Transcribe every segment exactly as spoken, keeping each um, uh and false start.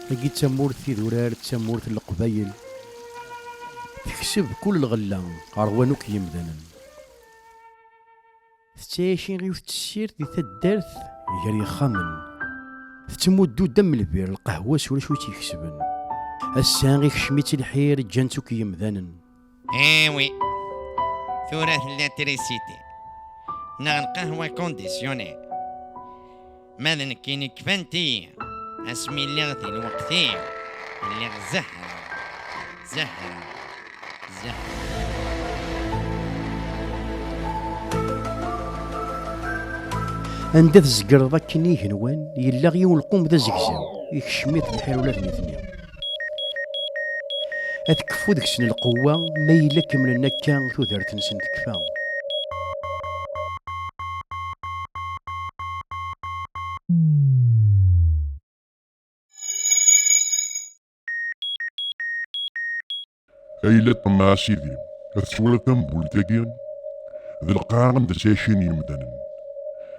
Tagi d tamurt idurar, d tamurt n Leqbayel. Tekseb kul lɣella ɣer wanuk n yimdanen. Tettɛici yiwet tessirt di taddart gar yexxamen. Tettmuddu-d am lbir lqahwa s ulac ur tt-ikesben. Ass-a ikcem-itt lḥir, ǧǧan-tt akk yimdanen. Eh oui, tura tella trisiti neɣ lqahwa conditionné. Ma d nekkini kfant-iyi asmi lliɣ di lweqt-iw, lliɣ zehreɣ, zehreɣ, zehreɣ. Anda tzegreḍ akken igenwan, yella yiwen lqum d azegzaw, ikcem-it lḥir ula d nitni. Ad tekfu deg-sen lqewwa ma yella kemmlen akka tudert-nsen tekfa. Ayla ṭṭemmeɛ a sidi, ad twaliḍ tambult-agi d lqaɛa anda ttɛicin yimdanen.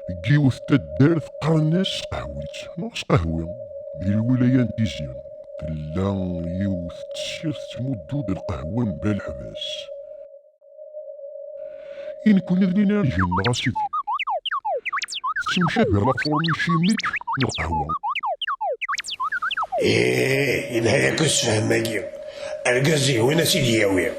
Deg yiwet taddart qqaren-as Sqehwit neɣ Sqehwi, di lwilaya n Tizi, tella yiwet tessirt tettmuddu-d lqahwa mebla leḥbas. I nekkni d l'énergie-nneɣ a sidi. Tettemcabi la forme chimique n lqahwa. Ih, yelha yakk usefhem-agi. Argaz ihwan a s-id-yawi.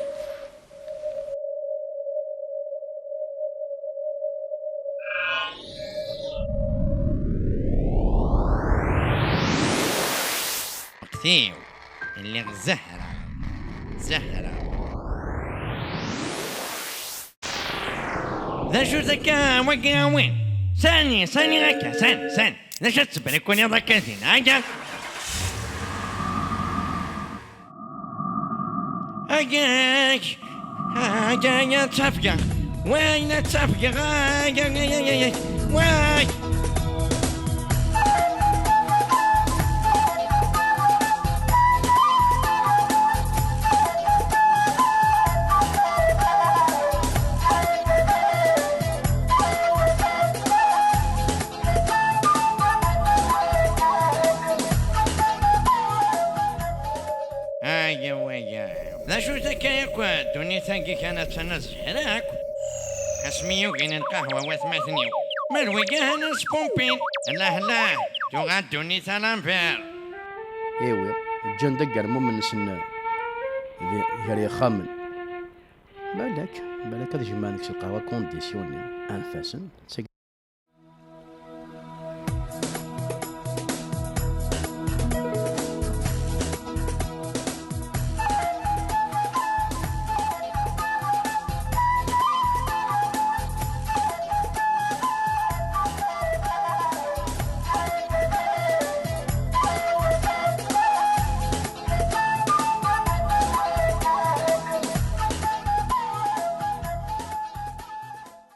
Waqt-iw, lliɣ zehreɣ, zehreɣ. D acu-t akka wagi a win? Sani, sani akka, sani, sani. D acu ad tebrikuniḍ akka din, akka? Agag! Agag, ad ttafgeɣ! Way, ad ttafgeɣ! Agag, agag, agag! Way! Aya waya. D acu-t akka yakk ddunit-agi kan attan ad zehreɣ akk? Asmi yugin lqahwa watmaten-iw. Ma d wigi hana spumpin. Lah lah, tuɣal ddunit à l'envers. Iwi, ǧǧan-d agermum-nsen di-, gar yexxamen. Balak, balak ad jemɛen deg-s lqahwa conditionné. Anef-asen.